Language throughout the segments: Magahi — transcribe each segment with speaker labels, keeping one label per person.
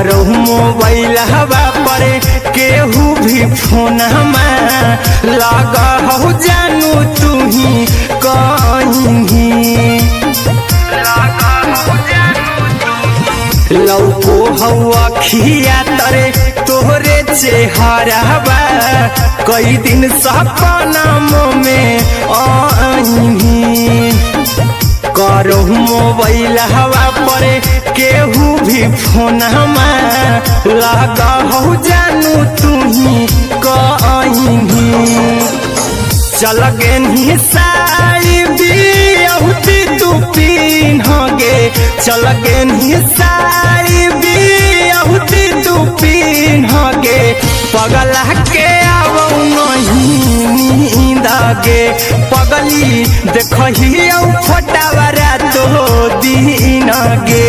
Speaker 1: करो मोबाइल हवा पर केहू भी फोन लगा हो जानू तू ही कहीं। लौको हवा खिया तरे तोहरे चेहरावा कई दिन सपना में आईनी। करो मोबाइल हवा पर केहू भी फोन लगा हो जानू तू ही कहीं। चल गेनी साई बियाहुती तू पिन्हगे, चल गेनी साई बियाहुती तू पिन्हगे, पगला के आवौ नहीं नींद गे, पगली देखही औ फोटावा रातो दिन गे।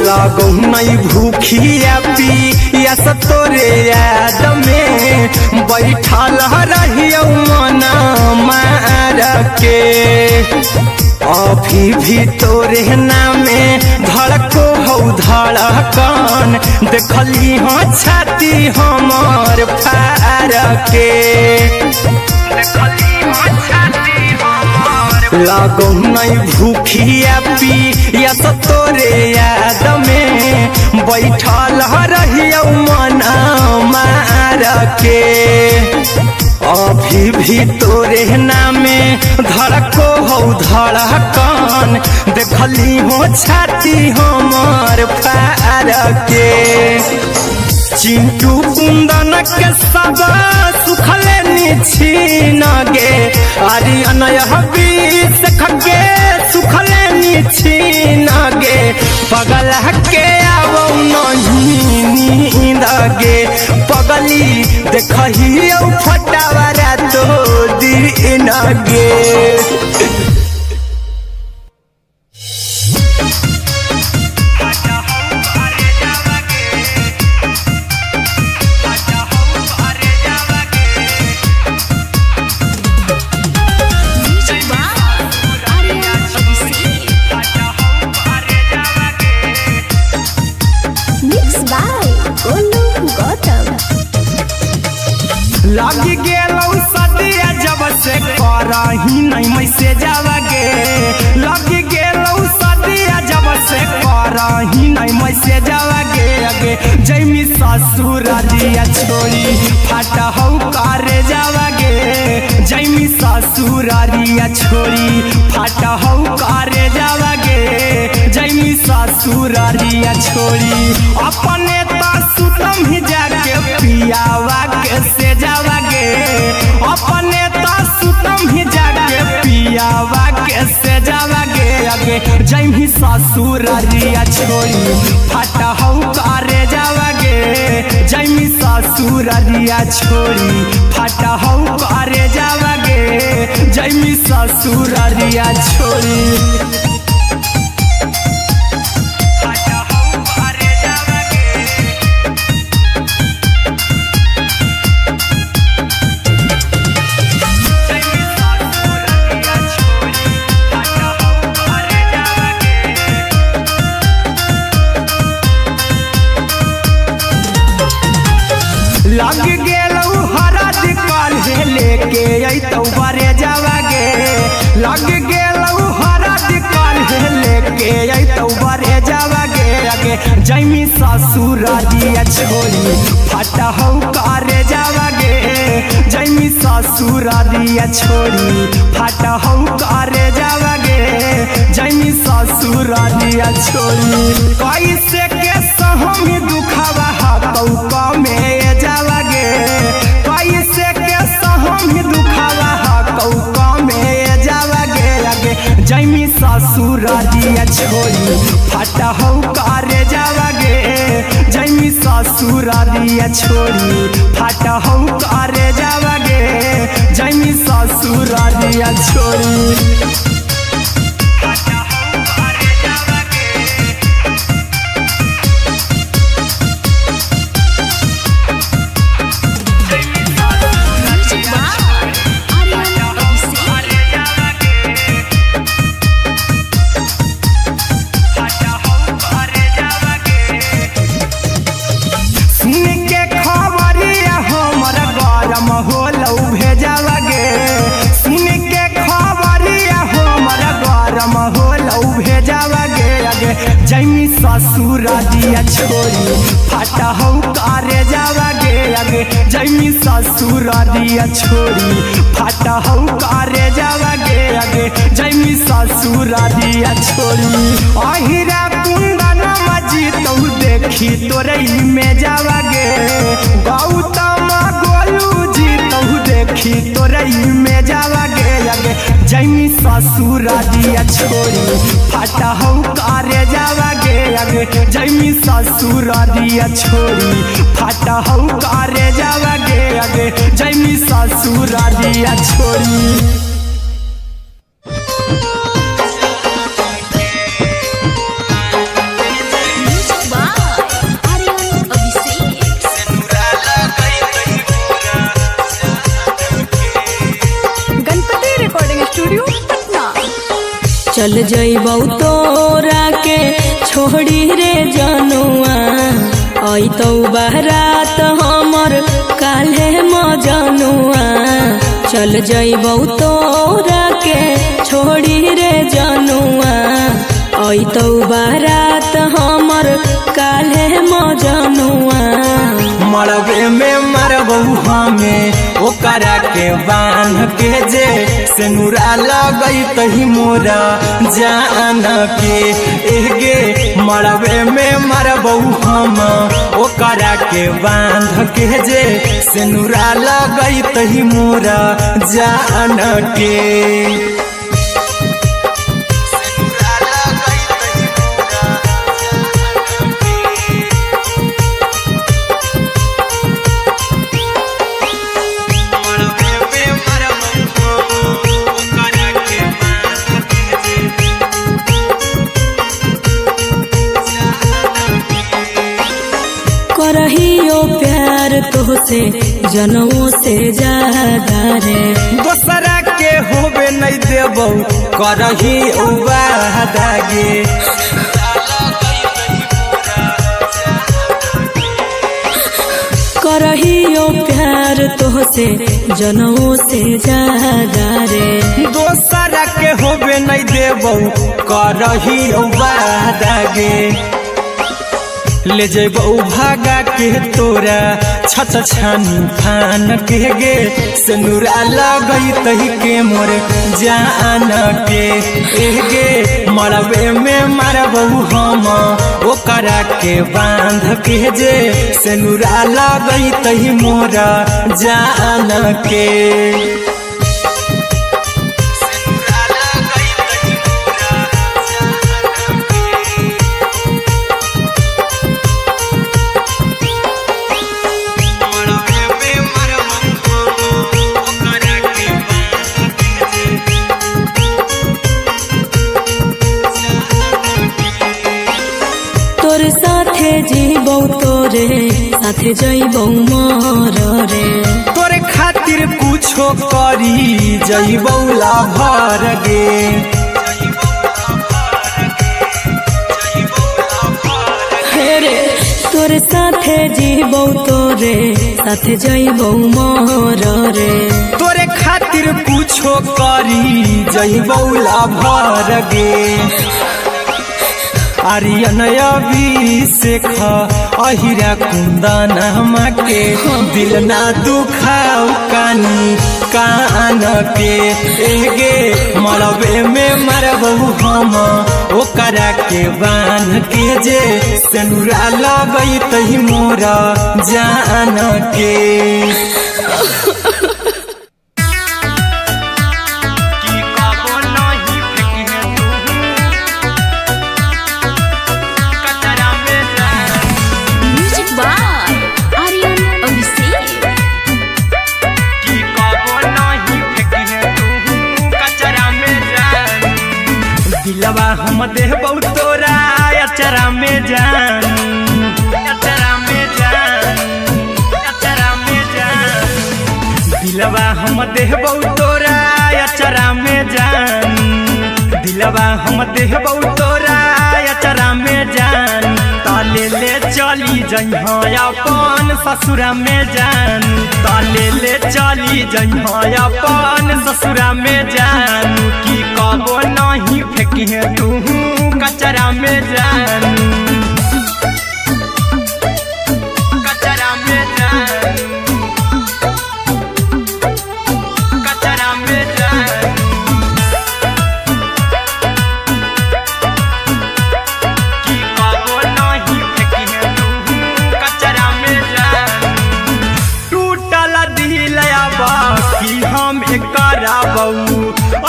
Speaker 1: लगौ नहीं भूखिया पिया तोरे याद में बैठल रहियौ मन मार के, अभी भी तोरे नामे धड़को हौ धड़कन, देखली हाँ छाती हमर फार के। लगौ नहीं भूखिया पिया तोरे याद में बैठल रहियौ मन मार के, अभी भी तोरे नामे धड़को हौ धड़कन, देखली हो छाती हमर फार के। चिंटू कुंदन के सब सुखले निछीन गे, आरी अनय बीस खगे सुखले निछीन गे, पगला के आवौ नहीं नींद गे, पगली देखही औ फटावा रातो दिन गे।
Speaker 2: Music by Aryan Abhishek. Mixed by Golu Gautam.
Speaker 1: लग गेलौ सदिया जब से करही नहीं मैसेज गे, लग गेलौ सदिया जब से करही नहीं मैसेज गे, अगे जैमी ससुररिया छोड़ी फाट हौ करे जावा गे, जैमी ससुररिया छोड़ी फाट हौ करे जावा गे, जैमी ससुररिया छोड़ी अपने त सुतम ही जाके पियावा के से जावा गे, अपने त सुतम ही जाके पियावा के से जावा गे, अगे जैमी ससुररिया छोड़ी फाट हौ करे जावा गे, जैमी ससुररिया छोड़ी फाट हौ करे जावा गे, जैमी ससुररिया छोड़ी। लग गेलौ हरद काल्हे लेके अइतौ बरे जावा गे, लग गेलौ हरद काल्हे लेके अइतौ बरे जावा गे, अगे जैमी ससुररिया छोड़ी फाट हौ करे जावा गे, जैमी ससुररिया छोड़ी फाट हौ करे जावा गे, जैमी ससुररिया छोड़ी। कैसे के सहम दुखावा हतौ में जावा गे, कैसे के सहम दुखावा हतौ में जावा गे, अगे जैमी ससुररिया छोड़ी फाट हौ करे जावा गे, जैमी ससुररिया छोड़ी फाट हौ करे जावा गे, जैमी ससुर होलौ भेजावा गे। सुन के खबरिया हमर गरम होलौ भेजावा गे अगे जैमी ससुर दिया छोरी फाटा हौ करे जावा गे अगे जैमी ससुर दिया छोरी फाटा हौ करे जावा गे अगे जैमी ससुर दिया छोरी। अहिरा कुंदन मजी तू देखी तोरे में जावा गे, गौतम गोलू जी तू देखी तोरे में जावा गे अगे जैमी ससुर दिया छोरी फाटा हौ करे जावा गे अगे जैमी ससुर दिया छोरी फाटा हौ करे जावा गे अगे जैमी ससुर दिया छोरी।
Speaker 2: Music by Aryan Abhishek.
Speaker 3: Ganpati recording studio Patna.
Speaker 4: चल जइबौ तोरा के छोड़ी रे जनुआ, अइतौ बारात हमर काल्हे मजनुआ। चल जइबौ तोरा के छोड़ी रे जनुआ, अइतौ बारात हमर काल्हे मजनुआ।
Speaker 1: मरबे में मरबौ हमें ओकरा के बांध के जे सेनुरा लगई तही मोरा जान के एगे। मरबे में मरबौ हम ओकरा के बांध के जे सेनुरा लगई तही मोरा जान के।
Speaker 4: करहियो प्यार तोहसे जनमो से ज्यादा रे,
Speaker 1: दोसरा के होबे नहीं देबौ करही वादा गे।
Speaker 4: करहियो प्यार तोहसे जनमो से ज्यादा रे,
Speaker 1: दोसरा के होबे नहीं देबौ करही वादा गे। ले जेबौ भागा के तोरा छत छानी फान के गे सेनुरा लगई तही के मोर जान के एगे। मरबे में मरबौ हम ओकरा के बांध के जे सेनुरा लगई तही मोरा जान के।
Speaker 4: तोर साथे जीबौ तोरे साथे जइबौ मर रे,
Speaker 1: तोरे खातिर कुछो करी जइबौ लाभर गे।
Speaker 4: हे रे तोर साथे जीबौ तोरे साथे जइबौ मर रे,
Speaker 1: तोरे खातिर कुछो करी जइबौ लाभर गे। आर्यन अभिषेक अहिरा कुंदन के दिल ना दुखाओ कानी कान के एगे। मरबे में मरबौ हम ओकरा के बांध के जे सेनुरा लगई तही मोरा जान के।
Speaker 2: Music by Aryan Abhishek.
Speaker 1: दिलवा हम देबौ तोरा अचरा में जान, अचरा में जान, अचरा में जान। दिलवा हम देबौ तोरा अचरा में जान, दिलवा हम देबौ तोरा अचरा में जान। ताले ले चली जइहा अपन ससुरा में जानू, ताले ले चली जइहा अपन ससुरा में जानू, की कबो नहीं फेंकिहे तू कचरा में जानू, कचरा में जानू, कचरा में जानू, की कबो नहीं फेंकिहे तू कचरा में जानू। टूटल दिल अब की हम कराबऊ,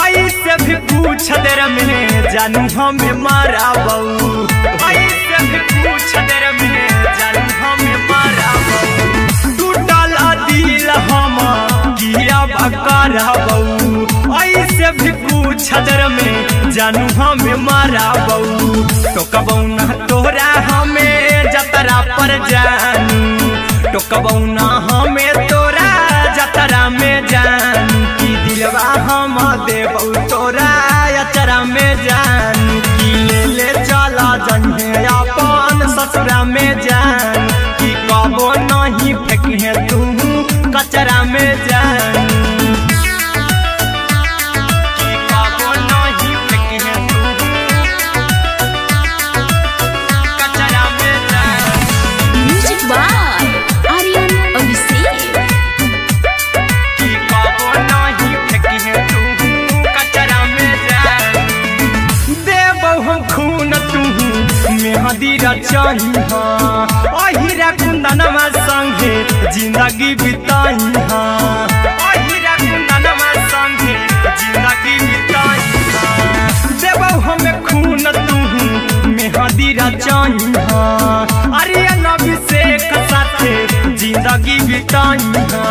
Speaker 1: ऐसे भी पूछ देर में जानू हमें माराबऊ, ऐसे भी पूछ देर में जानू हमें माराबऊ। टूटल दिल हम की अब कराबऊ, ऐसे भी पूछ देर में जानू हमें माराबऊ। टोकबऊ ना तोरा हमें जतरा पर जानू, टोकबऊ ना हमें तोरा जतरा में जानू, की दिलवा हम देबऊ तोरा अचरा में जानू, की ले ले चला जइहे अपन ससुरा में जानू, की कबो नहीं फेंकिहे तू कचरा में जानू, की कबो नहीं फेंकिहे तू कचरा में जानू।
Speaker 2: म्यूजिक बाय आर्यन अभिषेक।
Speaker 1: की कबो नहीं फेंकिहे तू कचरा में जानू। देबौ हम खून तू मेहंदी रचहिहा, अहिरा कुंदनमा संगे जिंदगी बिताइहा, अहिरा कुंदनमा संगे जिंदगी बिताइहा। देबौ हम खून तू मेहंदी रचहिहा, आर्यन अभिषेक साथे जिंदगी बिताइहा।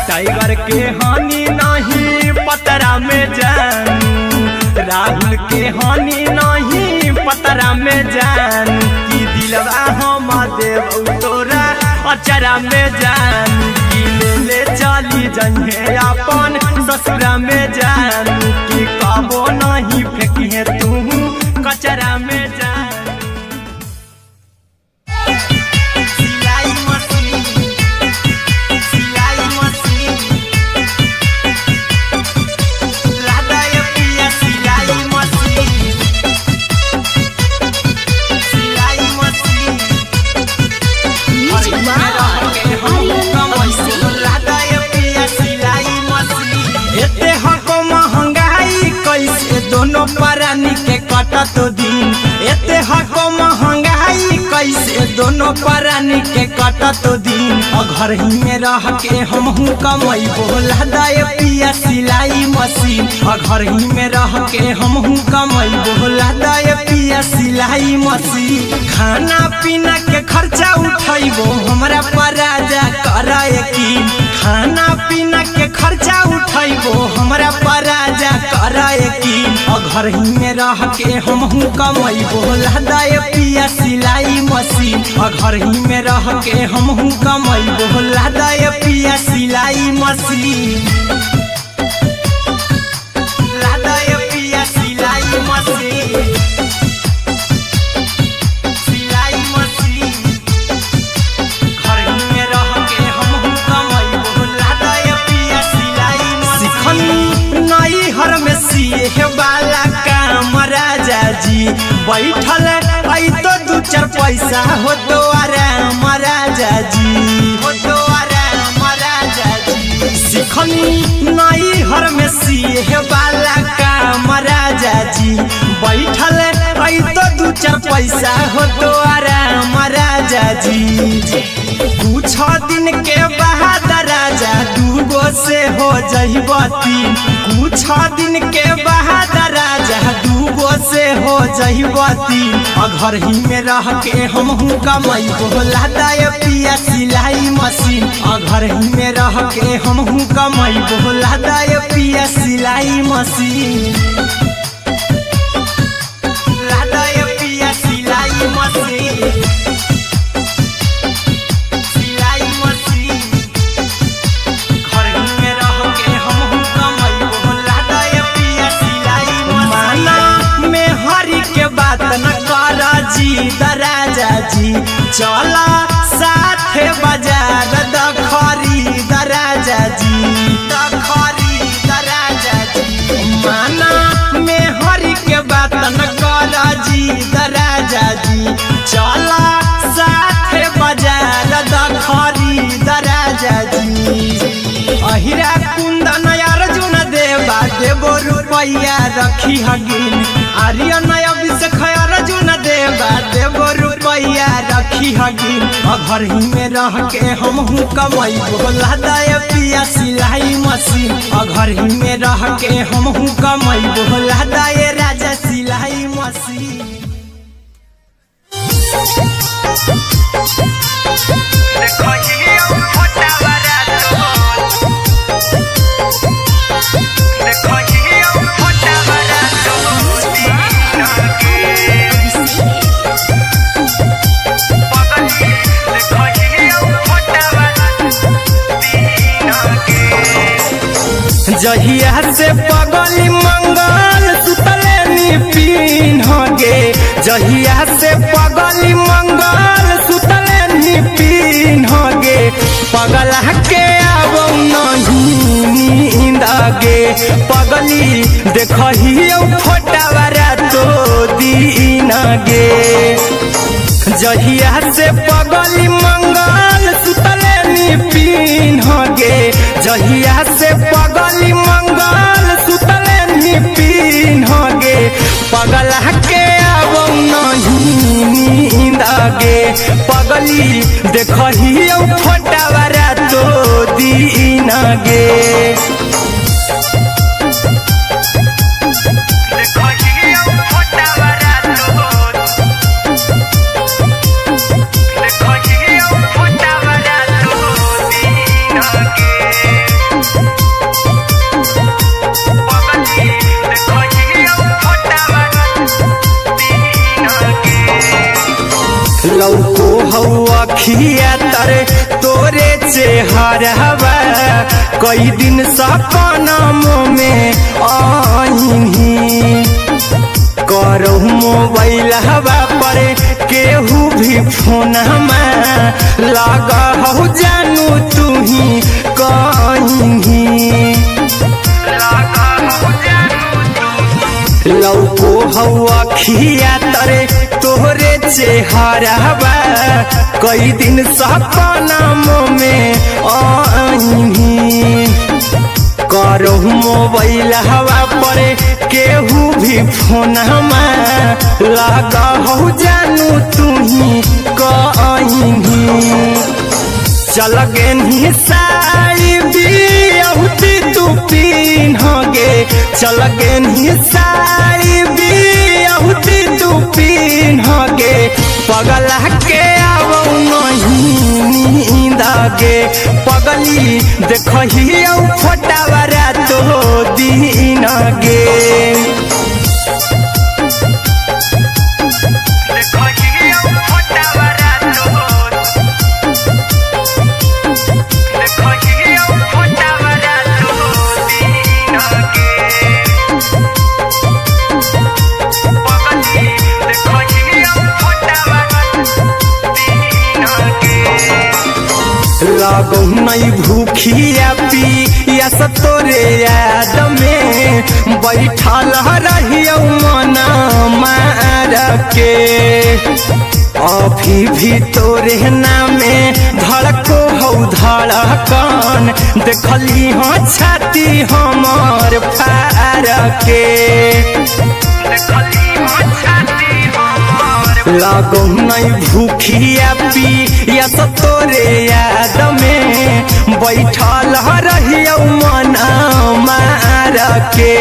Speaker 1: टाइगर के हानि नहीं पतरा में जानू, राहुल के हानि नहीं पतरा में जानू, की दिलवा हम देबौ तोरा अचरा में जानू, की ले ले चली जइहे अपन ससुरा में जानू, की कबो नहीं फेंकिहे तू कचरा में जानू। सिलाई मशीन, सिलाई मशीन, लादा ये पिया सिलाई मशीन, सिलाई मशीन,
Speaker 2: म्यूजिक बाय आर्यन अभिषेक।
Speaker 1: लादा ये पिया सिलाई मशीन। एते हको महंगाई कैसे दोनों प्राणी के कटत दिन, एते हको महंगाई कैसे दोनों प्राणी के कटत दिन, और घर ही में रह के हमहू कमैबो लादा ये पिया सिलाई मशीन, और घर ही में रह के हमहू कमैबो लादा ये पिया सिलाई मशीन। खाना पीना के खर्चा उठैबो हमरा पर राजा कर यकीन, खाना पीना के खर्चा उठैबो हमरा पर राजा कर यकीन, और घर ही में रह के हमहू कमैबो लादा ये पिया सिलाई मशीन, और घर ही में रह के हमहू कमैबो लादा ये पिया सिलाई मशीन, लादा ये पिया सिलाई मशीन, सिलाई मशीन, घर ही में रह के हमहू कमैबो लादा ये पिया सिलाई मशीन। सिखनी नई हर में सीहे वाला काम राजा जी, बैठल आई तो दू चार पैसा हो तो आराम राजा जी, हो तो आराम राजा जी। सिखनी नई हर में सीहे वाला काम राजा जी, बैठल आई तो दू चार पैसा हो तो आराम राजा जी। कुछ दिन के बाद राजा दूगो से हो जइबो तीन, कुछ दिन के बाद राजा दूगो से हो जइबो तीन, और घर ही में रह के हमहू कमैबो लादा ये पिया सिलाई मशीन, और घर ही में रह के हमहू कमैबो लादा ये पिया सिलाई मशीन, लादा ये पिया सिलाई मशीन, सिलाई मशीन, घर ही में रह के हमहू कमैबो लादा ये पिया सिलाई मशीन। माना में हरि के बात न कर जी दराजा जी, चला साथे बाजार द खरीद राजा जी, द खरीद राजा जी। माना में हरि के बात न कर जी द राजा जी, चला साथे बाजार द खरीद राजा जी। अहिरा कुंदन अर्जुन देवा देवो रुपैया रखी हगिन, आर्यन अभिषेक अर्जुन देवा देवो रुपैया रखी हगिन। घर ही में रह के हमहू कमाई बोला दाय पिया सिलाई मशीन, घर ही में रह के हमहू कमाई बोला दाय राजा सिलाई मशीन। जहिया से पगली मंगल सुतले नी पीन गे, जहिया से पगली मंगल सुतले नी पीन गे, पगला के आबो नहीं नींद गे, पगली देखहियो फोटावा तो दीन गे। जहिया से पगली मंगल सुतले नी पीन गे, जहिया से पगली मंगल सुतले नी पीन गे, पगला के आबो नहीं नींद गे, पगली देखहियो फोटावा तो दीन गे। लौको हौ अखिया तरे तोरे चेहरवा, कई दिन सपना में आईनी, करहु मोबाइल हवा पर केहू भी फोन लगा हौ जानू तुही कहीं। लौको हौ अखिया तरे तोहरे चेहरवा, कई दिन सपना में आईनी, करहु मोबाइल हवा पर केहू भी फोन लगा हौ जानू तुही कहीं। चल गेनी साई बियाहुती तू पीन गे, चल गेनी साई बियाहुती तू पीन गे, पगला के आबो नहीं नींद गे, पगली देखहियो फोटावा तो दीन गे। लगौ नहीं भूखिया पिया तोरे याद में, बैठल रहियो मन मार के, अभी भी तोरे नामे धड़को हौ धड़कन, देखली हाँ छाती हमर फार के। लगौ नहीं भूखिया पिया तोरे याद में, बैठल रहियो मन मार के,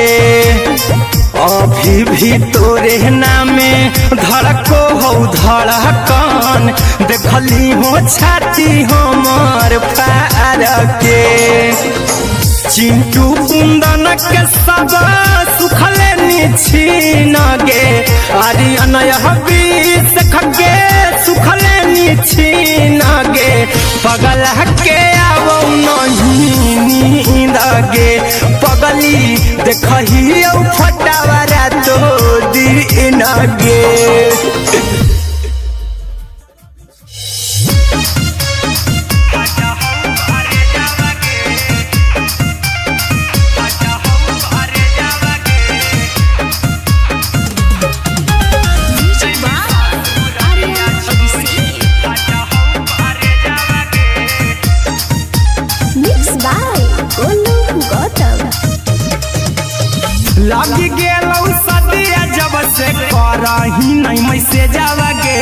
Speaker 1: अभी भी तोरे नामे धड़को हौ धड़कन, देखली हो छाती हमर फार के। चिंटू कुंदन के सब सुखले निछीन गे, आर्यन बीस के सुखले निछीन गे, पगला के आबो नहीं नींद गे, पगली देखहियो फटावा तो दीन गे। लग गेलौ सदिया जब से करही नहीं मैसेज गे।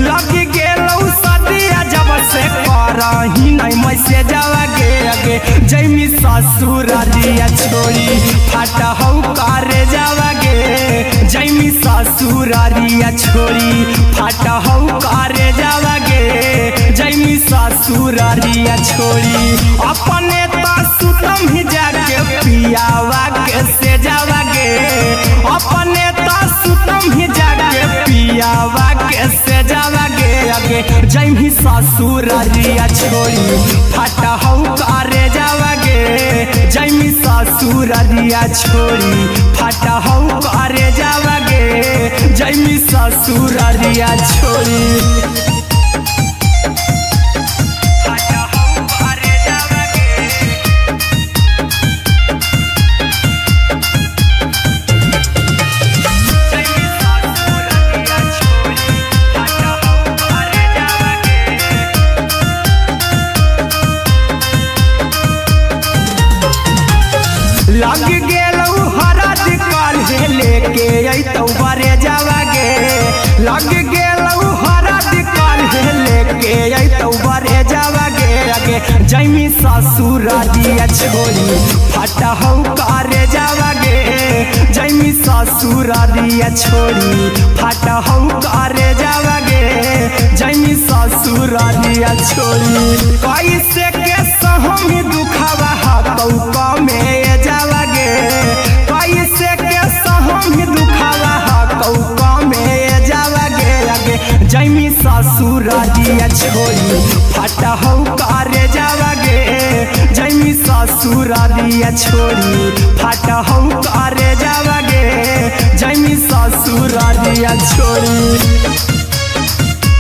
Speaker 1: लग गेलौ सदिया जब से करही नहीं मैसेज गे अगे जैमी ससुररिया छोड़ी फाट हौ करे जावागे। जैमी ससुररिया छोड़ी फाट हौ करे जावागे। जैमी ससुररिया छोड़ी अपने त सुतम ही जाके पियावा के से जावागे। अपने त सुतम ही जाके पियावा के से जावागे अगे जैमी ससुररिया छोड़ी फाट हौ करे जावागे। जैमी ससुररिया छोड़ी फाट हौ करे जावागे। जैमी ससुररिया छोड़ी फाट हौ करे जावागे। जैमी ससुररिया छोड़ी फाट हौ करे जावागे। लग गेलौ हरद काल्हे लेके अइतौ बरे जावागे। लग गेलौ हरद काल्हे लेके अइतौ बरे जावागे अगे जैमी ससुररिया छोड़ी फाट हौ करे जावागे। जैमी ससुररिया छोड़ी फाट हौ करे जावागे। जैमी ससुररिया छोड़ी कैसे के सहम दुखावा हतौ कमे जावागे। कैसे के सहम दुखावा हतौ कमे जावागे अगे जैमी ससुररिया छोड़ी फाट हौ करे जावागे। जैमी ससुररिया छोड़ी फाट हौ करे जावागे। जैमी ससुररिया छोड़ी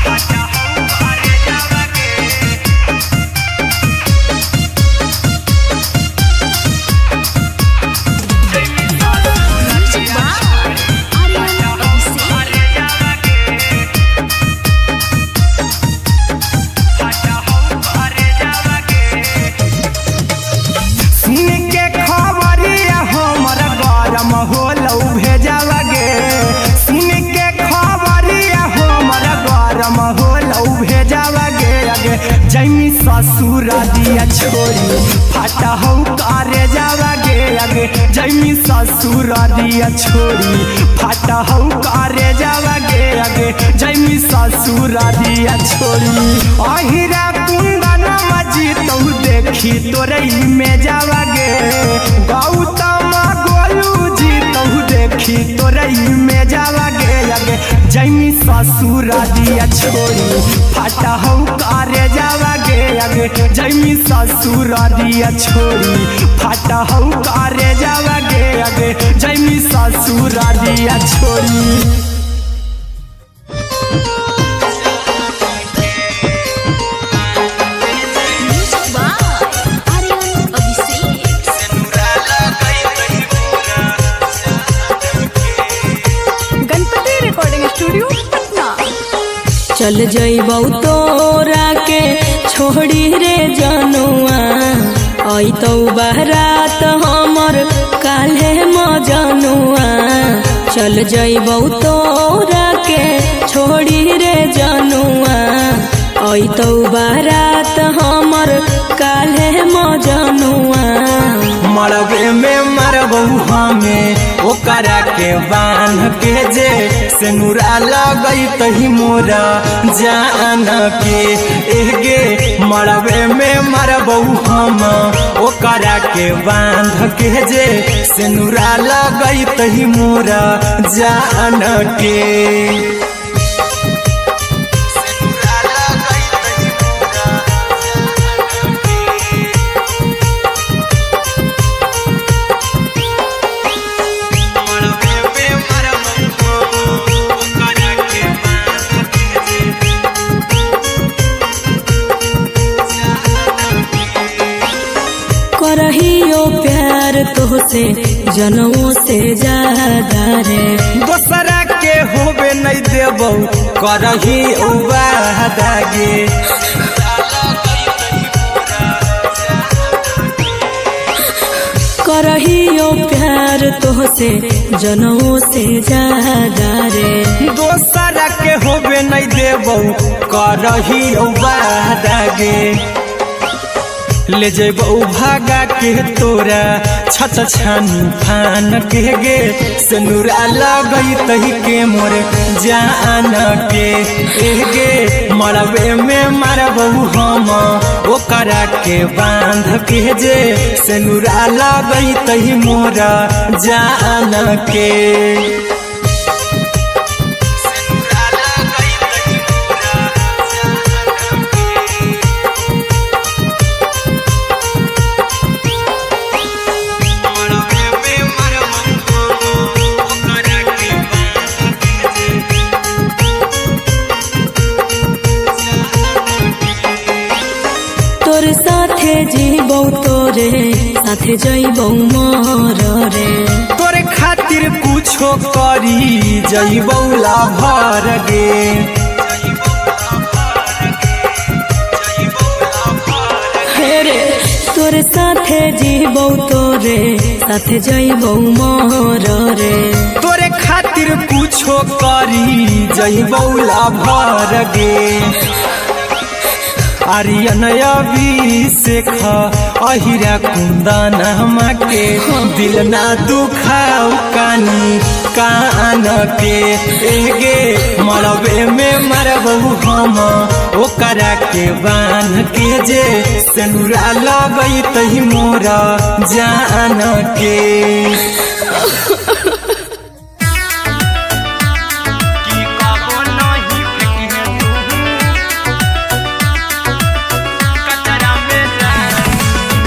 Speaker 1: फाट हौ करे जावागे।
Speaker 2: Music by Aryan Abhishek.
Speaker 1: सुन के खबरिया हमर गरम होलौ भेजावागे। सुन के खबरिया हमर गरम होलौ भेजावागे अगे जैमी ससुररिया छोड़ी फाट हौ करे जावागे अगे जैमी ससुररिया छोड़ी फाट हौ करे जावागे अगे जैमी ससुररिया छोड़ी अहिरा कुंदन मजीतौ देखी तोरई में जावागे। गौतम गोलू जीतौ देखी तोरई में जावागे अगे जैमी ससुररिया छोड़ी फाट हौ करे जावागे अगे जैमी ससुररिया छोड़ी फाट हौ करे जावागे अगे जैमी ससुररिया छोड़ी।
Speaker 2: Music by Aryan Abhishek.
Speaker 3: Ganpati recording studio Patna.
Speaker 4: चल जइबौ तोरा के छोड़ी रे जनुआ अइतौ बारात हमर काल्हे मजनुआ। चल जइबौ तोरा के छोड़ी रे जनुआ अइतौ बारात हमर काल्हे मजनुआ।
Speaker 1: मरबे में मरबौ हमें ओकरा के बांध के जे सेनुरा लगई तही मोरा जान के एगे मरबे में मरबौ हम ओकरा के बांध के जे सेनुरा लगई तही मोरा जान के। सेनुरा लगई तही मोरा जान के।
Speaker 4: करहियो प्यार तोहसे जनमो से ज्यादा रे।
Speaker 1: दोसरा के होबे नहीं देबौ करही वादा गे।
Speaker 4: करहियो प्यार तोहसे जनमो से ज्यादा रे।
Speaker 1: दोसरा के होबे नहीं देबौ करही वादा गे। ले जेबौ भागा के तोरा छत छानी फान के गे। सिनुरा लगई तही के मोरे जान के गे। मरबे में मारबौ हम ओकरा के बांध के जे। सिनुरा लगई तही मोरा जान के।
Speaker 4: तोर साथे जीबौ तोरे साथे जइबौ मर रे।
Speaker 1: तोरे खातिर कुछो करी जइबौ लाभर गे।
Speaker 4: हे रे तोर साथे जीबौ तोरे साथे जइबौ मर रे।
Speaker 1: तोरे खातिर कुछो करी जइबौ लाभर गे। आर्यन अभिषेक अहिरा कुंदन के दिल ना दुखाओ कानी कान के गे। मरबे में मरबौ हम ओकरा के बांध के जे। सिनुरा लगई तही मोरा जान के।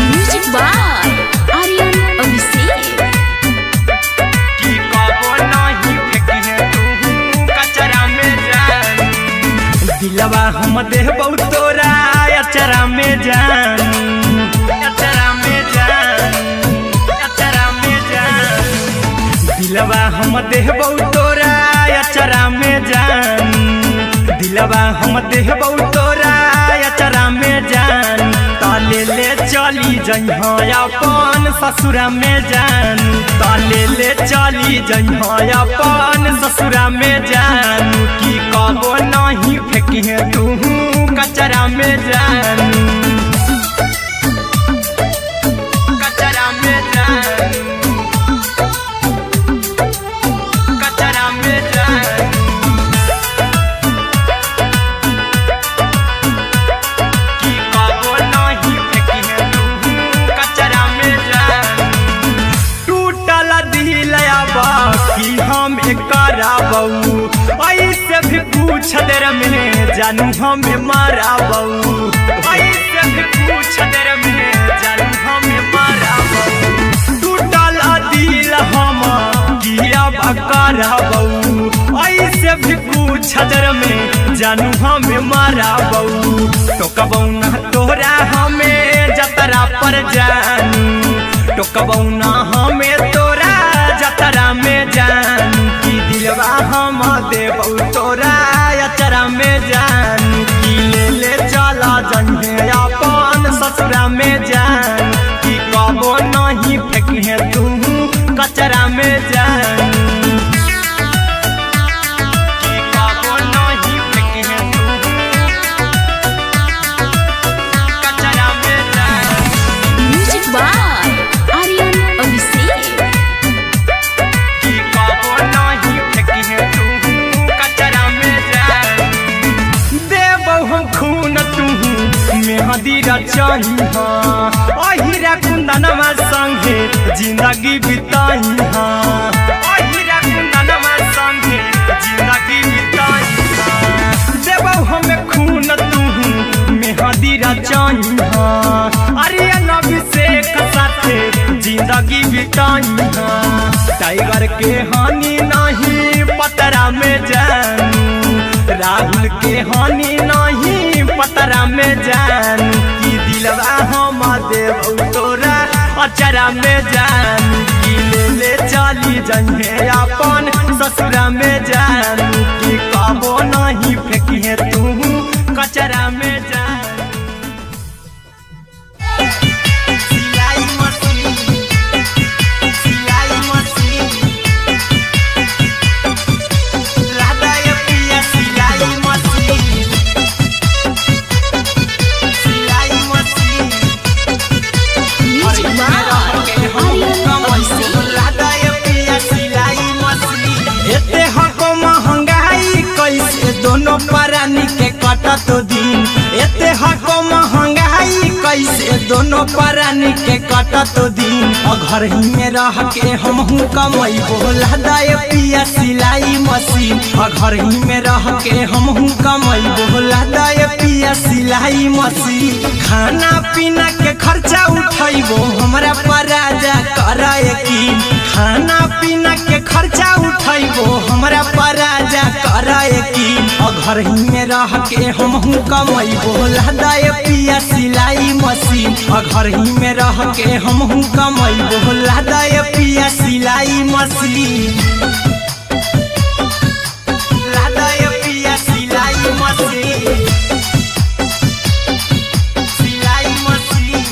Speaker 2: म्यूजिक बाय आर्यन अभिषेक।
Speaker 1: दिलवा हम देबौ तोरा अचरा में जान, अचरा में जान, अचरा में जान। दिलवा हम देबौ तोरा अचरा में जान। दिलवा हम देबौ तोरा अचरा में जान। ताले ले चली जइह अपन ससुरा में जान। ताले ले चली जइह अपन ससुरा में जान। की कबो नहीं फेंकिहे तू कचरा में जान, कचरा में जान, कचरा में जान। की कबो नहीं फेंकिहे तू कचरा में जान। टूटल दिल की हम कराबऊ ऐसे भी पूछ देर में जानू हमें माराबऊ। ऐसे भी पूछ देर में जानू हमें माराबऊ। टूटल दिल हम किया कराबऊ ऐसे भी पूछ देर में जानू हमें माराबऊ। टोकबऊ ना तोरा हमें जतरा पर जानू। टोकबऊ ना हमें तोरा जतरा में जान। की दिलवा हम देबौ तोरा अचरा में जान। की ले ले चला जइहे अपन ससुरा में जान। की कबो नहीं फेंकिहे तू कचरा में जान। की कबो नहीं फेंकिहे तू कचरा में जान।
Speaker 2: म्यूजिक बाय आर्यन अभिषेक।
Speaker 1: की कबो नहीं फेंकिहे तू कचरा में जान। देबौ हम खून तू मेहंदी रचाही अहिरा कुंदनवा संगे जिंदगी बिताही। अहिरा कुंदनवा संगे जिंदगी बिताही। देबौ हम खून तू मेहंदी रचाही आर्यन अभिषेक साथे जिंदगी बिताही। टाइगर के हानि नहीं पतरा में जान। राहुल के हानि नहीं पतरा में जान। की दिलवा हम देबौ तोरा अचरा में जान। की ले ले चली जइहे अपन ससुरा में जान। की कबो नहीं फेंकिहे तू कचरा में जान। सिलाई मशीन, कटत दिन। एते हको महंगाई कैसे दोनों प्राणी के कटत दिन। घर ही में रह के हमहू कमैबो लादा पिया सिलाई मशीन। घर ही में रह के हमहू कमैबो लादा पिया सिलाई मशीन। खाना पीना के खर्चा उठैबो हमरा पर राजा कर यकीन। खाना पीना के खर्चा उठैबो हमरा पर राजा कर यकीन। घर ही में रह के हमहू कमैबो लादा पिया सिलाई मशीन। घर ही में रह के हमहू कमैबो लादा पिया सिलाई मशीन। लादा पिया सिलाई मशीन, सिलाई मशीन।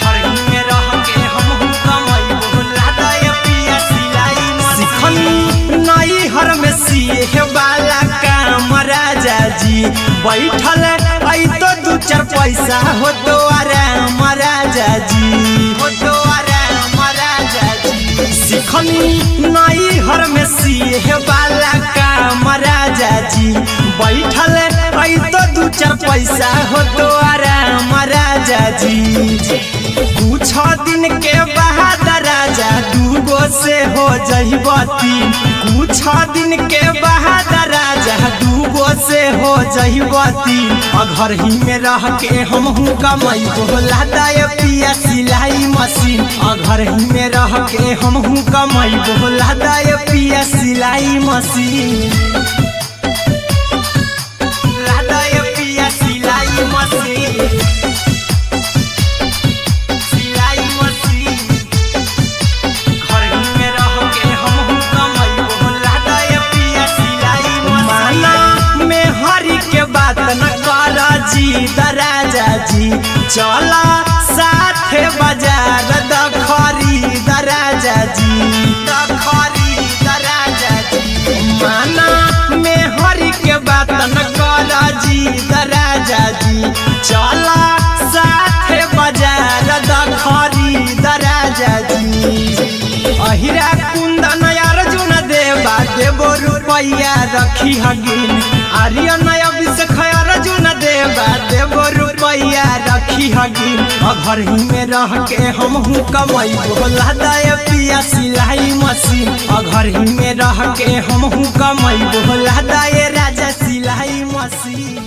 Speaker 1: घर ही में रह के हमहू कमैबो लादा पिया सिलाई मशीन। सिखनी नई हर में सीखे वाला काम राजा जी, बैठल आई तो दू चार पैसा हो तो आराम राजा जी, हो तो आराम राजा जी। सिखनी नई हर में सीखे वाला काम राजा जी, बैठल आई तो दू चार पैसा हो तो आराम राजा जी। कुछ दिन के बाद राजा दूगो से हो जइबती। कुछ दिन के बाद राजा दूगो से हो जइबती। घर ही में रह के हमहू कमैबो लादा पिया सिलाई मशीन। घर ही में रह के हमहू कमैबो लादा पिया सिलाई मशीन। लादा पिया सिलाई मशीन, सिलाई मशीन। घर ही में रह के हमहू कमैबो लादा पिया सिलाई मशीन। माना में हरि के बात न कर जी राजा जी, चला साथे बाजार दखरी राजा जी, दखरी राजा जी। माना में हरि के बात न कर जी राजा जी, चला साथे बाजार दखरी राजा जी। अहिरा कुंदन अर्जुन देवा देवो रुपैया रखी हगिन। आर्यन अभिषेक अर्जुन देवा देवो रुपैया रखी हगिन। घर ही में रह के हमहू कमैबो लादा पिया सिलाई मशीन। घर ही में रह के हमहू कमैबो लादा राजा सिलाई मशीन।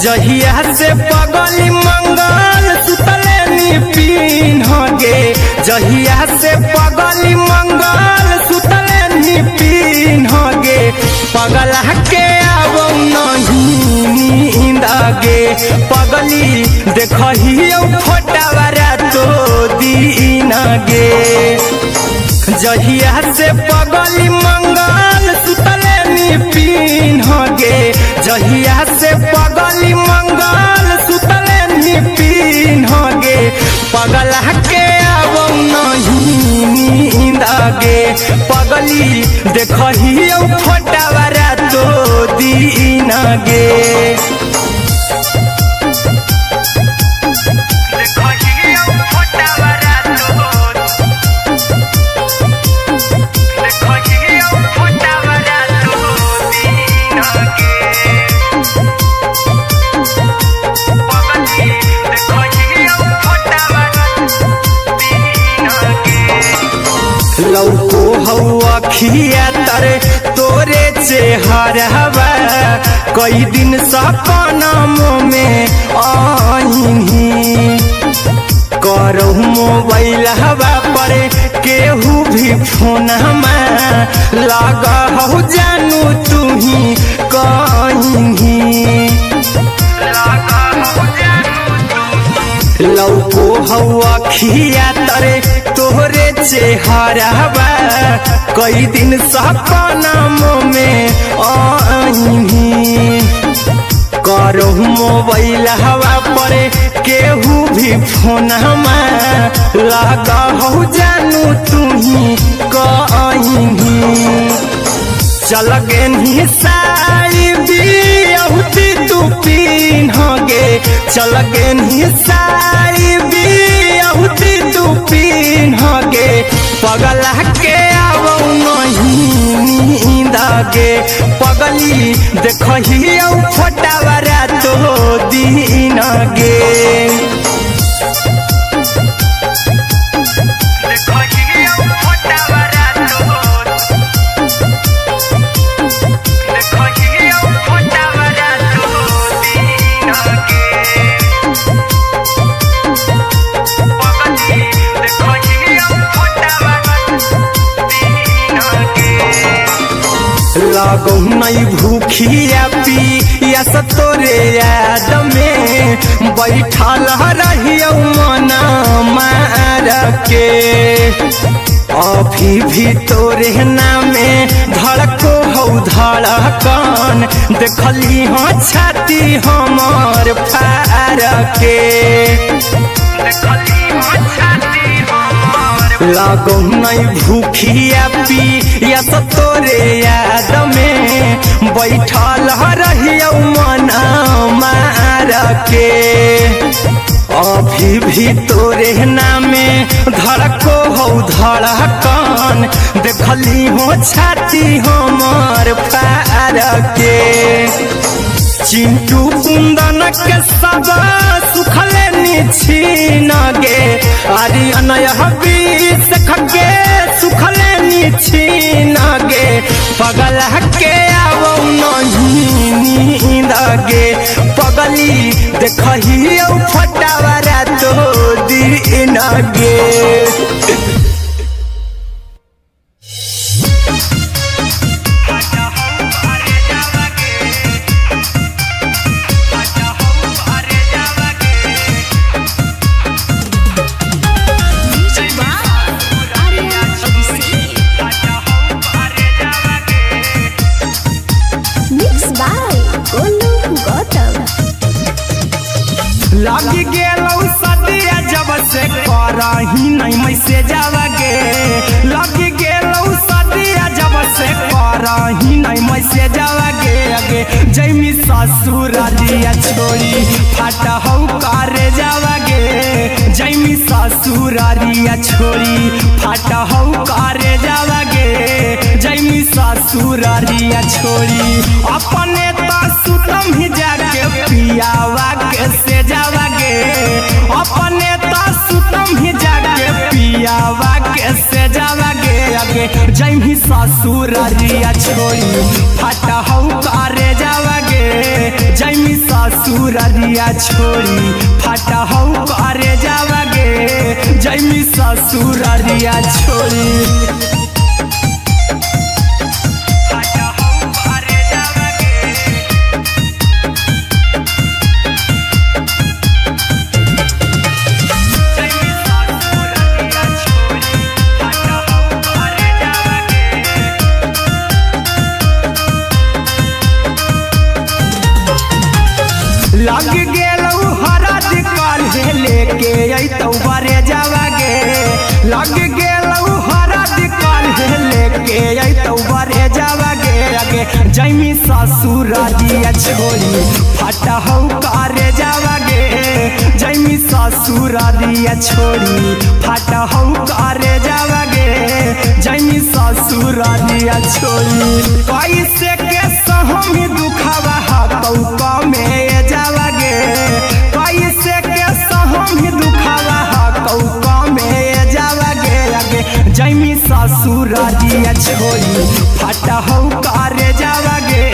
Speaker 1: जहिया से पगली मंगल सुतले नी पीन गे, जहिया से पगली मंगल सुतले नी पीन गे, पगला के आबो नहीं नींद गे, पगली देखहियो फोटावा रातो दिन गे। जहिया से पगली मंगल सुतले नी पीन गे, जहिया से पगली मंगल सुतले नी पीन गे, पगला के आबो नहीं नींद गे, पगली देखहियो फोटावा रातो दिन गे। लौको हौ अखिया तरे तोरे चेहरवा, कई दिन सपना में आईनी, करहु मोबाइल हवा पर केहू भी फोन लगा हौ जानू तुही कहीं। लौको हौ अखिया तरे तोहरे चेहरवा, कई दिन सपना में आईनी, करहु मोबाइल हवा पर केहू भी भी फोनमा लगा हो जानू तुम्ही कहीं। चल गेनी साड़ी बियाहुती तू पीन्हगे, चल गेनी साड़ी बियाहुती तू पीन्हगे, पगला के आवौ नहीं नींद गे, पगली देखही औ फोटावा रातो दिन गे। लगौ नहीं भूखिया पिया तोरे याद में बैठल रहियौ मन मार के, अभी भी तोरे नामे धड़को हौ धड़कन, देखली हाँ छाती हमर फार के। लगौ नहीं भूखिया पिया तोरे याद में बैठल रहियौ मन मार के, अभी भी तोरे नामे धड़को हौ धड़कन, देखली हो छाती हमर फार के। चिंटू कुंदन के सब सुखले निछीन गे, आरी अनय बीस खगे सुखले निछीन गे, पगला के आवौ नहीं नींद गे, पगली देखही औ फटावा रातो दिन गे।
Speaker 2: Music by Aryan Abhishek.
Speaker 5: Mix by Golu Gautam.
Speaker 1: लग गेलौ सदिया जब से करही नहीं मैसेज गे, लग गेलौ सदिया जब से करही नहीं मैसेज गे, अगे जैमी ससुरालिया छोड़ी फाटा हौ करे जावा गे, जैमी ससुरालिया छोड़ी फाटा हौ करे जावा गे, जैमी ससुरालिया छोड़ी अपने त सुतम ही जाके पियावा के से जावा गे, अपने त सुतम ही जाके पियावा के से जावा गे, अगे जैमी ससुरालिया छोड़ी फाटा हौ करे जावा गे, जैमी ससुरालिया छोड़ी फाटा हौ करे जावा गे, जैमी ससुरालिया छोड़ी। लग गेलौ हरद काल्हे लेके अइतौ बरे जावा गे, लग गेलौ हरद काल्हे लेके अइतौ बरे जावा गे, अगे जैमी ससुरालिया छोड़ी फाटा हौ करे जावा गे, जैमी ससुरालिया छोड़ी फाटा हौ करे जावा गे, जैमी ससुरालिया छोड़ी। कैसे के सहम दुखावा हकौ में जावा गे, कैसे के सहम दुखावा हकौ में जावा गे, अगे जैमी ससुरालिया छोड़ी फाटा हौ करे जावा गे,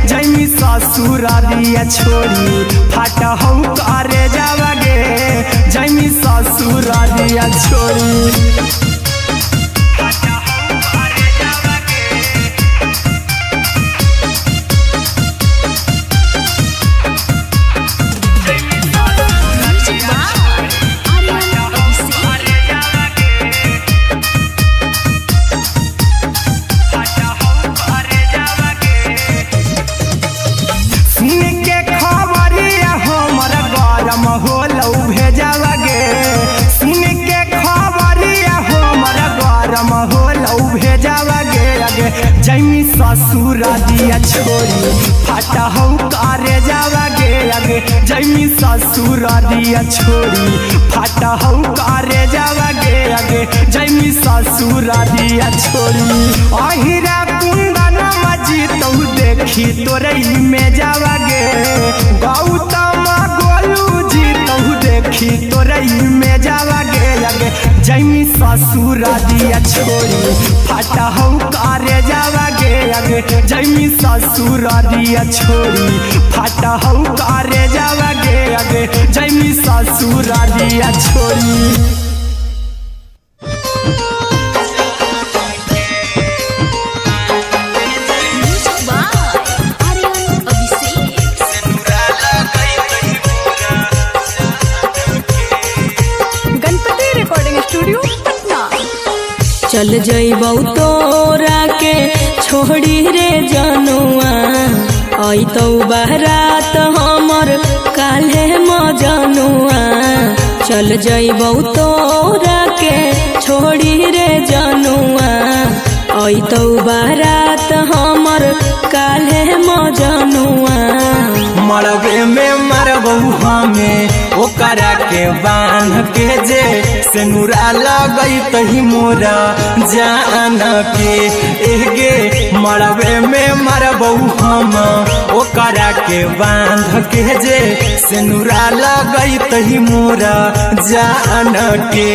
Speaker 1: जैमी ससुरालिया छोड़ी फाटा हौ करे जावा गे, जैमी ससुरालिया छोड़ी।
Speaker 2: Music by Aryan Abhishek.
Speaker 1: सुन के खबरिया हमर गरम होलौ भेजावा जैमी ससुर दिया छोरी फाटा हौ करे जावा गे आगे जैमी ससुर दिया छोरी फाटा हौ करे जावा गे आगे जैमी ससुर दिया छोरी अहिरा कुंदन मजी तौ देखी तोरे में जावा गे गौतम गोलू जी तौ देखी तोरे में जावा गे आगे जैमी ससुर दिया छोरी फाटा हौ करे जावा गे आगे जैमी ससुर दिया छोरी फाटा हौ करे जावा गे आगे जैमी ससुर दिया छोरी।
Speaker 2: Music by Aryan Abhishek.
Speaker 3: Ganpati recording studio Patna.
Speaker 4: चल जइबौ तोरा के छोड़ी रे जनुआ अइतौ बारात हमर काल्हे मजनुआ। चल जइबौ तोरा के छोड़ी रे जनुआ अइतौ बारात हमर काल्हे मजनुआ।
Speaker 1: मरबे में मरबऊ हमें ओकरा के बांध के जे सेनुरा लगई तही मोरा जान के एगे मरबे में मरबऊ हम ओकरा के बांध के जे सेनुरा लगई तही मोरा जान के।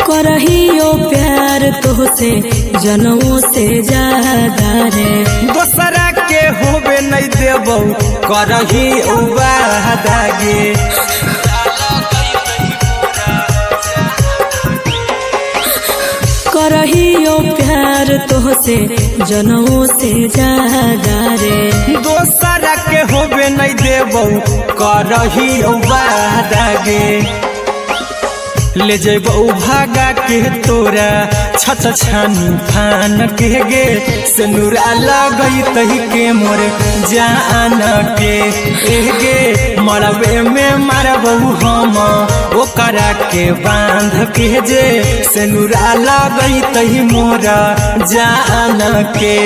Speaker 4: करहियो प्यार तोहसे जनमो से ज्यादा रे।
Speaker 1: दोसरा के होबे नहीं देबौ करही वादा गे।
Speaker 4: करहियो प्यार तोहसे जनमो से ज्यादा रे।
Speaker 1: दोसरा के होबे नहीं देबौ करही वादा गे। ले जेबौ भागा के तोरा छत छानी फान के गे सेनुरा लगई तही के मोर जान के एगे मरबे में मरबऊ हम ओकरा के बांध के जे सेनुरा लगई तही मोरा जान के।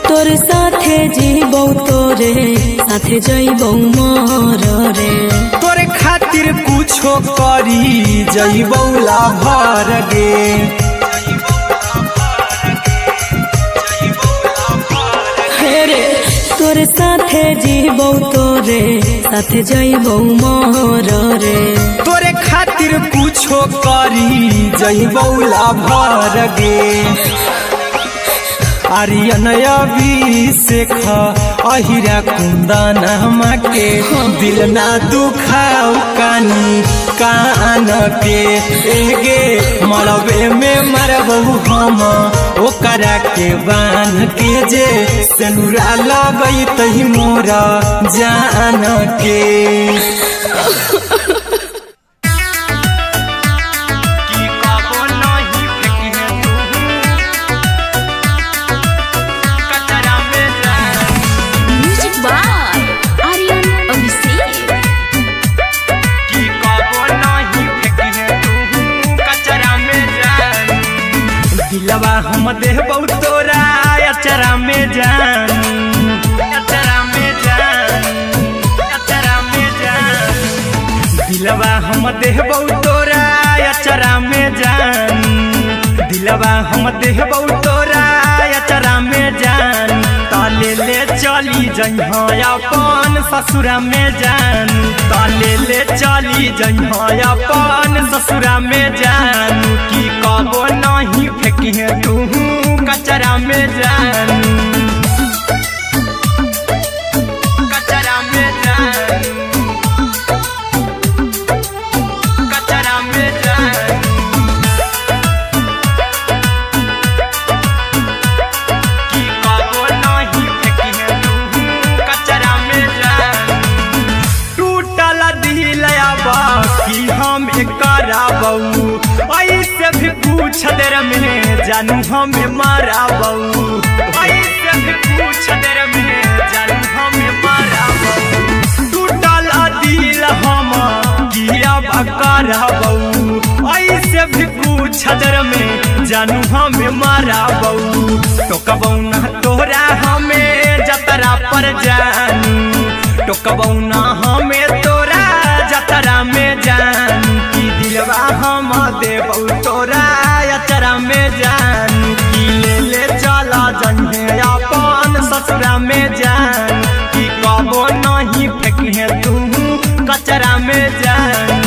Speaker 4: तोर साथे जीबौ तोरे साथे जइबौ मर रे।
Speaker 1: तोरे खातिर कुछो करी जइबौ लाभर गे।
Speaker 4: हे रे तोर साथे जीबौ तोरे साथे जइबौ मर रे।
Speaker 1: तोरे खातिर कुछो करी जइबौ लाभर गे। आर्यन अभिषेक अहिरा कुंदन के दिल ना दुखाओ कानी कान के एगे मरबे में मरबऊ हम ओकरा के बांध के जे सेनुरा लगई तही मोरा जान के।
Speaker 2: Music by Aryan Abhishek.
Speaker 1: दिलवा हम देबौ तोरा अचरा में जान अचरा में जान अचरा में जान दिलवा हम देबौ तोरा अचरा में जान दिलवा हम देबौ तोरा अचरा में जान ताले ले चली चली जइहा अपन ससुरा में जानू, त ले ले चली जइहा अपन ससुरा में जानू, की कबो नहीं फेंकी तू कचरा में जानू, कचरा में जानू, कचरा में जानू, की कबो नहीं फेंकी तू कचरा में जानू। टूटल दिल अब की हम कराबऊ, ऐसे भी पूछ देर में जानू हमें माराबऊ, ऐसे भी पूछ देर में जानू हमें माराबऊ। टूटल दिल हम की अब कराबऊ, ऐसे भी पूछ देर में जानू हमें माराबऊ। टोकबऊ ना तोरा हमें जतरा पर जानू, टोकबऊ ना हमें तोरा जतरा में जानू, की दिलवा हम देबऊ तोरा अचरा में जानू।